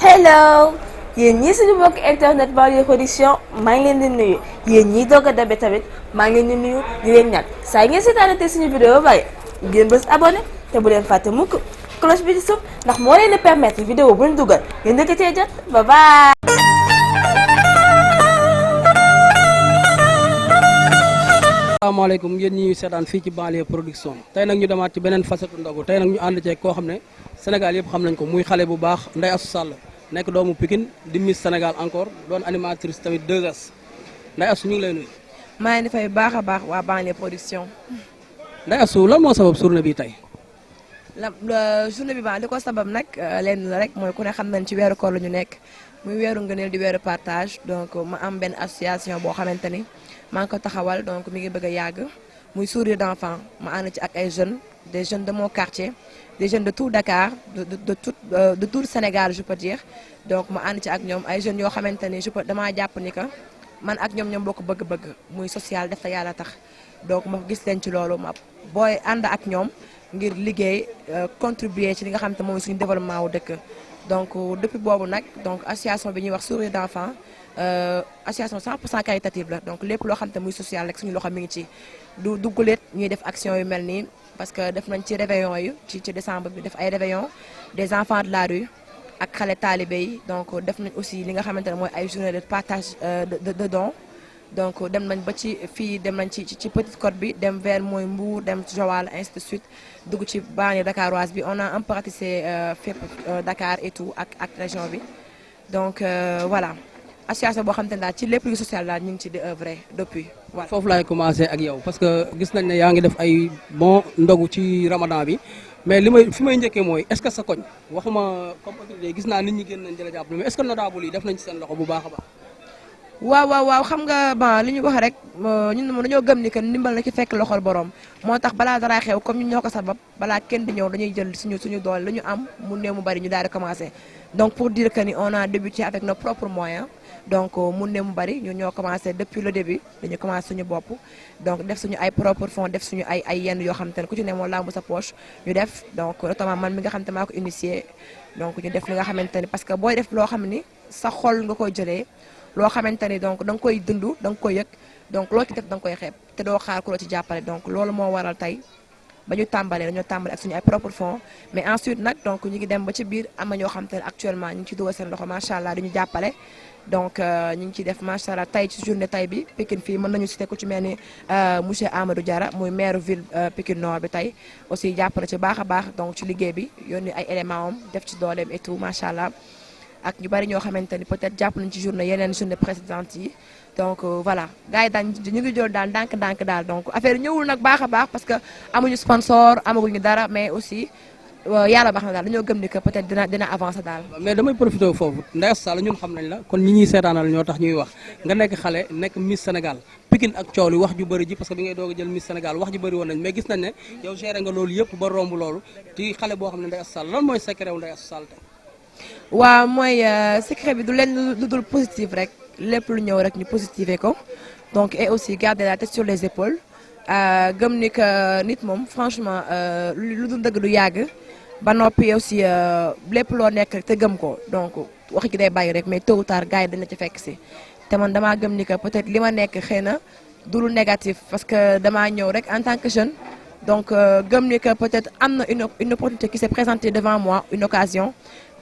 hello yéen ñii suñu mbokk internet Banlieue Production maa ngi leen di nuyu yéen ñii doog a dabe tamit maa ngi leen di nuyu di leen ñaan saa ngeen seetaanate suñu vidéo ba pare ngeen bës abonné te bu leen fàtte mukk cloche bi ci suuf ndax moo leen di permettre vidéo bu ñu dugal ngeen dëkk cee jot ba bye. asalaamaaleykum yéen ñi seetaan fii ci Banlieue Production tey nag ñu demaat ci beneen facette ndogu tey nag ñu ànd ceeg koo xam ne Sénégal yëpp xam nañ ko muy xale bu baax Ndeye Astou Sall nekk doomu Pikine di Miss Sénégal encore doon animatrice tamit 2S Ndeye Astou ñu ngi lay nuyu. maa ngi fay baax a baax waa Banlieue Production. Ndeye Astou lan moo sabab journée bi tey. Journée bi ba li ko sabab nag lenn la rek mooy ku ne xam nañ ci weeru koor la ñu nekk muy weeru ngëneel di weeru partage donc ma am benn association boo xamante ni maa ngi ko taxawal donc mi ngi bëgg a yàgg muy sourire d'enfant ma ànd ci ak ay jeunes des jeunes de mon quartier des jeunes de tout Dakar de tout Sénégal je peux dire donc ma ànd ci ak ñoom ay jeunes yoo xamante ni damaa jàpp ni que man ak ñoom bokk bëgg-bëgg muy social def te yàlla tax donc ma gis leen ci loolu ma booy ànd ak ñoom ngir liggéey contribuer ci li nga xam te mooy suñu développement wu dëkk donc depuis boobu nag donc association bi ñuy wax sourire d'enfant association 100% caritative la donc lépp loo xam te muy social rek suñu loxo mi ngi ci du dugguleet ñuy def action yu mel nii parce que def nañ ci réveillon yu ci décembre bi def ay réveillon des enfants de la rue ak xale taalibe yi donc def nañ aussi li nga xamante ne mooy ay journée de partage de dons donc dem nañ ba ci fii dem nañ ci Petite Côte bi dem vers mooy Mbour dem Joal ainsi de suite dugg ci banlieue dakaroise bi on a un peu ratissé fépp Dakar et tout ak région bi donc voilà association boo xam te ne daal ci lépp lu social daal ñu ngi ci di œuvrer depuis voilà. foofu laay commencé ak yow parce que gis nañ ne yaa ngi def ay bon ndogu ci Ramadan bi mais fi may njëkkee mooy est-ce que sa koñ waxuma comme autorité gis naa nit ñi génn nañ di la jàppale mais est-ce que notable yi def nañ ci seen loxo bu baax a baax. waaw xam nga bon li ñu wax rek ñun dañoo gëm ni que ndimbal na ci fekk loxol borom moo tax balaa dara xew comme ñun ñoo ko sabab balaa kenn di ñëw dañuy jël suñu doole lu ñu am mu néew mu bari ñu daal di commencer donc pour dire que ni on a débuté avec nos propres moyens donc mu néew mu bari ñun ñoo commencé depuis le début dañu commencé suñu bopp donc def suñu ay propres fonds def suñu ay yenn yoo xam te ne ku ci ne moo lambu sa poche ñu def donc notamment man mi nga xam te maa ko initié donc ñu def li nga xamante ni parce que booy def loo xam ni sa xol nga koy jëlee loo xamante ni donc da nga koy dund da nga koy yëg donc loo ci def da nga koy xeeb te doo xaar ku la ci jàppale donc loolu moo waral tey ba ñu tàmbalee dañoo tàmbale ak suñu ay propre fonds mais ensuite nag donc ñu ngi dem ba ci biir am na ñoo xamante ne actuellement ñu ngi ci dugal seen loxo macha allah dañu jàppale donc ñu ngi ciy def macha allah tey ci journée tey bi Pikine fii mën nañu citer ku ci mel ni monsieur Amadou Diarra muy maire ville Pikine Nord bi tey aussi jàpp na ci baax a baax donc ci liggéey bi yónni ay éléments am def ci dooleem et tout macha allah. ak ñu bari ñoo xamante ni peut-être jàpp nañ ci journée yeneen journée précédente yi donc voilà gars yi daal ñu ngi jël daal ndànk daal donc affaire ñëwul nag baax a baax parce que amuñu sponsor amaguñu dara mais aussi yàlla baax na daal dañoo gëm ni que peut-être dina avancer daal. mais damay profité foofu Ndeye Astou Sall ñun xam nañ la kon ñi ñuy seetaanal ñoo tax ñuy wax nga nekk xale nekk Miss Sénégal Pikine ak coow li wax ju bëri ji parce que bi ngay doog a jël Miss Sénégal wax ju bëri woon nañ mais gis nañ ne yow géré nga loolu yëpp ba romb loolu ci xale boo xam ne Ndeye Astou Sall lan mooy secret wu Ndeye Astou Sall tey. waaw mooy secret bi du leen lu dul positif rek lépp lu ñëw rek ñu positiver ko donc et aussi garder la tête sur les épaules gëm ni que nit moom franchement lu dul dëgg du yàgg ba noppi aussi lépp loo nekk rek te gëm ko donc wax gi day bàyyi rek mais tôt ou tard gars yi dañ la ci fekk si te man damaa gëm ni que peut-être li ma nekk xëy na du lu négatif parce que damaa ñëw rek en tant que jeune donc gëm ni que peut-être am na une opportunité qui s'est présentée devant moi une occasion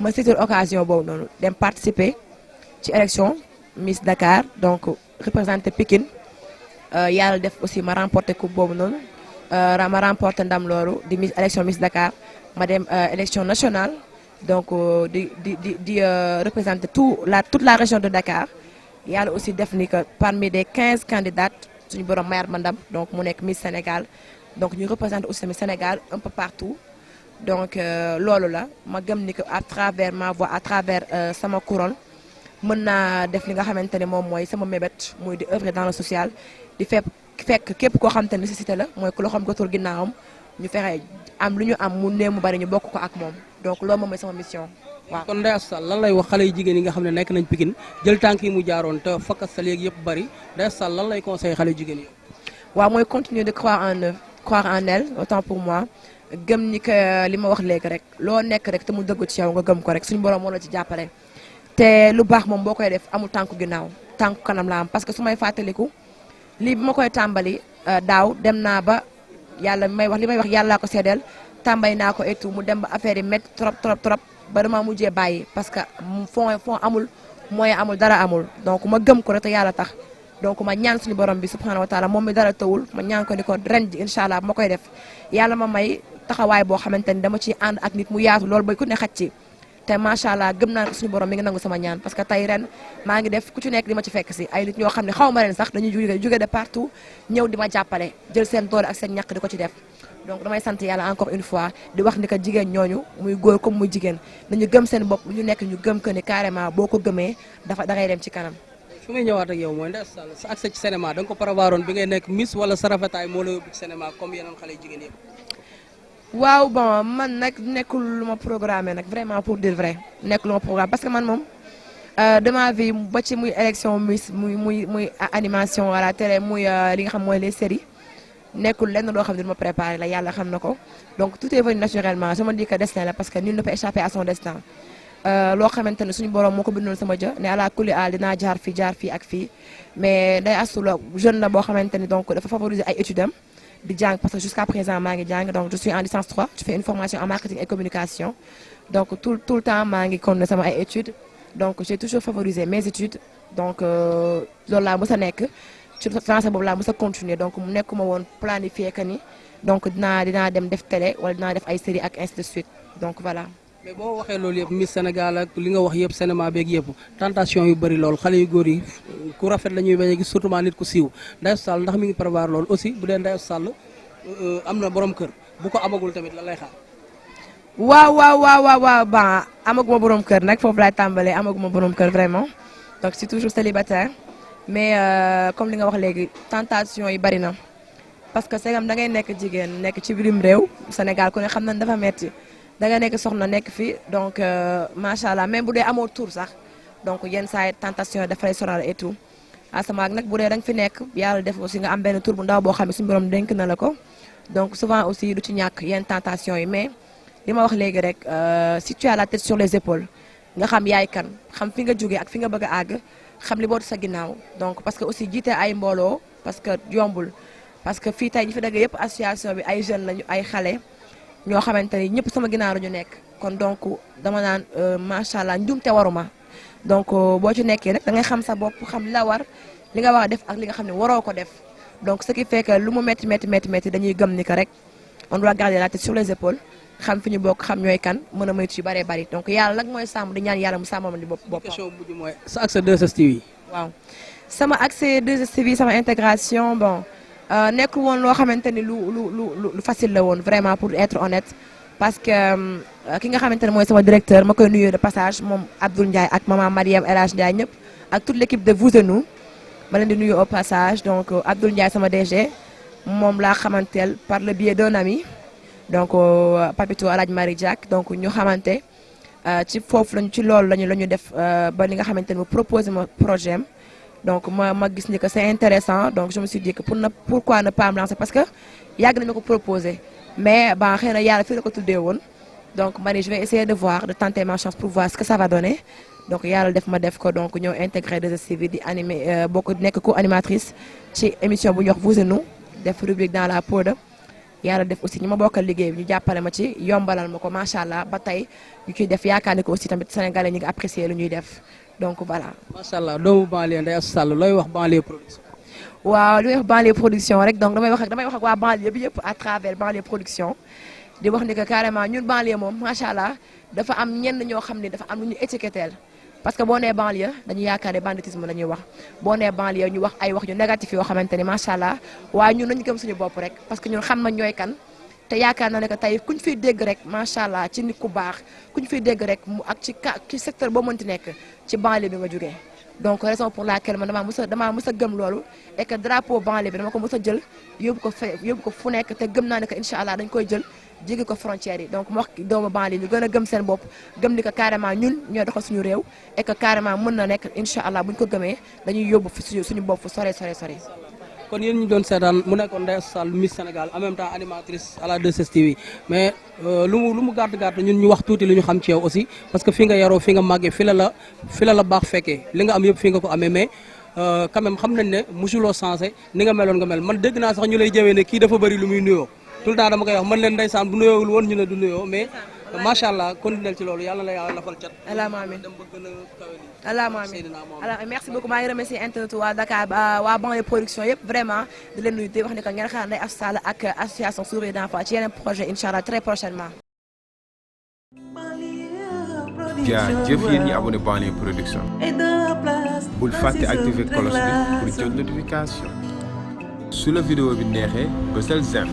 ma saisir occasion boobu noonu dem participer ci élection Miss Dakar donc représenter Pikine yàlla def aussi ma remporter coupe boobu noonu ma remporter ndam loolu di élection Miss Dakar ma dem élection nationale donc di représenter toute la région de Dakar yàlla aussi def ni que parmi des 15 candidates suñu borom mayaat ma ndam donc mu nekk Miss Sénégal donc ñu représenter aussi tamit Sénégal un peu partout. donc loolu la ma gëm ni que à travers ma voix à travers sama couronne mën naa def li nga xamante ne moom mooy sama mébét muy di œuvrer dans le social di fekk képp koo xamante ne nécessité la mooy ku loxoom gotul ginnaawam ñu fexe am lu ñu am mu néew mu bari ñu bokk ko ak moom donc loolu moom mooy sama mission waaw. kon Ndeye Astou Sall lan lay wax xale yu jigéen yi nga xam ne nekk nañ Pikine jël tànk yi mu jaaroon te fakkat sa léegi yëpp bari Ndeye Astou Sall lan lay conseillé xale yu jigéen yi. waaw mooy continuer de croire en eux croire en elle autant pour moi gëm ni que li ma wax léegi rek loo nekk rek te mu dëgg ci yow nga gëm ko rek suñu borom moo la ci jàppale. te lu baax moom boo koy def amul tànku ginnaaw tànku kanam la am parce que su may fàttaliku lii bi ma koy tàmbali daaw dem naa ba yàlla li may wax yàllaa ko seedeel tàmbali naa ko et tout mu dem ba affaire yi métti trop ba dama mujjee bàyyi parce que fond amul moyen amul dara amul donc ma gëm ko rek te yàlla tax. donc ma ñaan suñu borom bi subhanahu wa taala moom mi dara tawul ma ñaan ko ni ko ren ji incha allah bu ma koy def yàlla ma may taxawaay boo xamante ni dama ciy ànd ak nit mu yaatu loolu ba ku ne xaj ci te macha allah gëm naa ko suñu borom mi ngi nangu sama ñaan parce que tey ren maa ngi def ku ci nekk di ma ci fekk si ay nit ñoo xam ne xaw ma leen sax dañuy jóge de partout ñëw di ma jàppale jël seen doole ak seen ñàkk di ko ci def donc damay sant yàlla encore une fois di wax ni que jigéen ñooñu muy góor comme muy jigéen nañu gëm seen bopp ñu nekk ñu gëm que ni carrément boo ko gëmee da ngay dem ci kanam. fi may ñëwaat ak yow mooy Ndeye Astou Sall sa accès ci cinéma da nga ko prévoiroon bi ngay nekk Miss wala sa rafetaay moo la yóbbu ci cinéma comme yeneen xale jigéen yëpp. waaw bon man nag nekkul lu ma programmé nag vraiment pour dire vrai nekkul lu ma programmé parce que man moom de ma vie ba ci muy élection Miss muy animation à la télé muy li nga xam mooy les séries nekkul lenn loo xam ne du ma préparé la yàlla xam na ko donc tout est venu naturellement je me dis que destin la parce que nul ne peut échapper à son destin. loo xamante ne suñu borom moo ko bindoon sama jë ne ala kulli aal dinaa jaar fii ak fii mais Ndeye Astou la jeune la boo xamante ni donc dafa favoriser ay études am di jàng parce que jusqu'à présent maa ngi jàng donc je suis en licence 3 je fais une formation en marketing et communication donc tout le temps maa ngi continuer sama ay études donc j'ai toujours favorisé mes études donc loolu laa mës a nekk ci français boobu laa mës a continuer donc mu nekkuma woon planifié que ni donc dinaa dem def télé wala dinaa def ay séries ak ainsi de suite donc voilà. mais boo waxee loolu yëpp Miss Sénégal ak li nga wax yëpp cinéma beeg yëpp tentation yu bëri lool xale yu góor yi ku rafet la ñuy bañ a gis surtout nit ku siiw Ndeye Astou Sall ndax mi ngi prévoir loolu aussi bu dee Ndeye Astou Sall am na borom kër bu ko amagul tamit lan lay xaar. waaw ba amaguma borom kër nag foofu laay tàmbalee amaguma borom kër vraiment donc je suis toujours célibataire mais comme li nga wax léegi tentation yi bëri na parce que segam da ngay nekk jigéen nekk ci birim réew Sénégal ku ne xam nañ dafa metti da nga nekk soxna nekk fi donc macha allah même bu dee amoo tour sax donc yenn saa yi tentation dafay sonal et tout asamaak nag bu dee da nga fi nekk yàlla def aussi nga am benn tour bu ndaw boo xam ne suñu borom dénk na la ko donc souvent aussi du ci ñàkk yenn tentation yi mais li ma wax léegi rek si tu as la tête sur les épaules nga xam yaay kan xam fi nga jógee ak fi nga bëgg a àgg xam li bootu sa ginnaaw donc parce que aussi jiite ay mbooloo parce que yombul parce que fii tey ñi fi dëgg yëpp association bi ay jeunes lañu ay xale. ñoo xamante ni ñëpp sama ginnaaw la ñu nekk kon donc dama naan macha allah njuumte waruma donc boo ci nekkee rek da ngay xam sa bopp xam li la war li nga war a def ak li nga xam ne waroo ko def donc ce qui fait que lu mu métti dañuy gëm ni que rek on doit garder la tête sur les épaules xam fi ñu bokk xam ñooy kan mën a moytu yu bëree bëri donc yàlla nag mooy sàmm di ñaan yàlla mu sàmmal di boppam. question bu mujj mooy sa accès 2STV. waaw sama accès 2STV sama intégration bon. nekkul woon loo xamante ni lu facile la woon vraiment pour être honnête parce que ki nga xamante ne mooy sama directeur ma koy nuyoo de passage moom Abdoul Ndiaye ak maman Mariam El Hadj Ndiaye ñëpp ak toute l'équipe de Vous et Nous ma leen di nuyu au passage donc Abdoul Ndiaye sama DG moom laa xamanteel par le biais d'un ami donc Papito El Hadj Marie Diack donc ñu xamante ci foofu lañu ci loolu la ñu def ba li nga xamante ne mu proposé ma projet am donc ma gis ni que c'est intéressant donc je me suis dit que pourquoi ne pas me lancer parce que yàgg nañu ma ko proposer mais ba xëy na yàlla fii la ko tuddee woon donc ma ne je vais essayer de tenter ma chance pour voir ce que ça va donner donc yàlla ma def ko donc ñëw intégré 2STV di animer bokk nekk co-animatrice ci émission bu ñuy wax Vous et Nous def rubrique dans la peau de yàlla def aussi ñi ma bokkal liggéey bi ñu jàppale ma ci yombalal ma ko macha allah ba tey ñu ciy def yaakaar ni ko aussi tamit sénégalais ñi ngi apprécier lu ñuy def donc voilà. macha allah doomu banlieue Ndeye Astou Sall looy wax banlieue production. waaw li may wax banlieue production rek donc damay wax ak waa banlieue bi yëpp à travers banlieue production di wax ni que carrément ñun banlieue moom macha allah dafa am ñenn ñoo xam ne dafa am lu ñu étiqueteel parce que boo nee banlieue dañuy yaakaar ne banditisme la ñuy wax boo nee banlieue ñu wax ay wax yu négatif yoo xamante ni macha allah waaye ñun nañu gëm suñu bopp rek parce que ñun xam nañ ñooy kan te yaakaar na ne que tey kuñ fiy dégg rek macha allah ci nit ku baax kuñ fiy dégg rek mu ak ci secteur boo mënti nekk ci banlieue bi nga jógee donc raison pour laquelle man damaa mës a gëm loolu et que drapeau banlieue bi dama ko mës a jël yóbbu ko fu nekk te gëm naa ne que incha allah dañ koy jël jéggi ko frontières yi donc mu wax doomu banlieue ñu gën a gëm seen bopp gëm ni que carrément ñun ñooy doxal suñu réew et que carrément mën na nekk incha allah buñ ko gëmee dañuy yóbbu suñu bopp fu sore. kon yéen ñu doon seetaan mu nekkoon Ndeye Astou Sall Miss Sénégal en même temps animatrice à la 2STV mais lu mu gàtt ñun ñu wax tuuti li ñu xam ci yow aussi parce que fi nga yaroo fi nga màggee fi la la baax fekkee li nga am yëpp fi nga ko amee mais quand même xam nañ ne mosuloo changé ni nga meloon nga mel man dégg naa sax ñu lay jëwee ne kii dafa bëri lu muy nuyoo tout le temps dama koy wax man leen ndeysaan bu nuyoowul woon ñu ne du nuyoo mais macha allah continuer ci loolu yàlla la yàlla lafal cat. allahumma amiin dem ba gën a kawe nii. allahumma amiin alors merci beaucoup maa ngi remercier internet waa Dakar waa banlieue production yëpp vraiment di leen nuyu di wax ne que ngeen xaar Ndeye Astou Sall ak association Sourires d'Enfants ci yeneen projet incha allah très prochainement. jaajëf yéen ñi abonné banlieue production bul fàtte activer cloche bi pour jot notification su la vidéo bi neexee bësal j'aime.